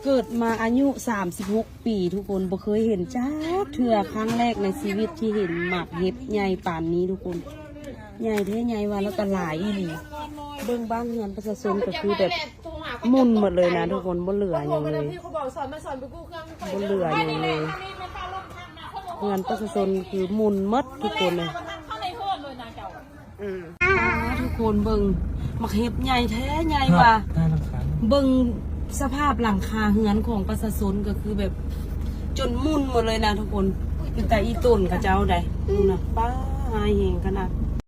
ເກີດມາອາຍຸສາມສິບຫົກປີ ທຸກຄົນ ບໍ່ເຄີຍເຫັນຈັກເທື່ອ. ຄັ້ງແລກໃນຊີວິດທີ່ເຫັນໝາກເຫັບໃຫຍ່ປານນີ້ ທຸກຄົນ. ໃຫຍ່ແທ້ໃຫຍ່ວ່າ ແລ້ວກໍຫຼາຍອີ່ຫຼີ. ເບິ່ງບ້ານເຮືອນປະຊາຊົນກໍຄືແບບໝຸ່ນໝົດເລີຍນະ ທຸກຄົນ ບໍ່ເຫຼືອຫຍັງເລີຍ ບໍ່ເຫຼືອຫຍັງເລີຍ. ເຮືອນປະຊາຊົນຄືໝຸ່ນໝົດ ທຸກຄົນເລີຍ. ອືມ ອ່າ ທຸກຄົນເບິ່ງ ໝາກເຫັບໃຫຍ່ແທ້ໃຫຍ່ວ່າ ເບິ່ງສະພາບຫຼັງຄາເຮືອນຂອງປະຊາຊົນກໍຄືແບບຈົນໝຸ່ນໝົດເລີຍນະ ທຸກຄົນ. ເປັນຕາອີ່ຕົນເຂົາເຈົ້າໃດ໋ ພຸ້ນນະ ປ້າ ຮ້າຍແຮງຂະໜາດ.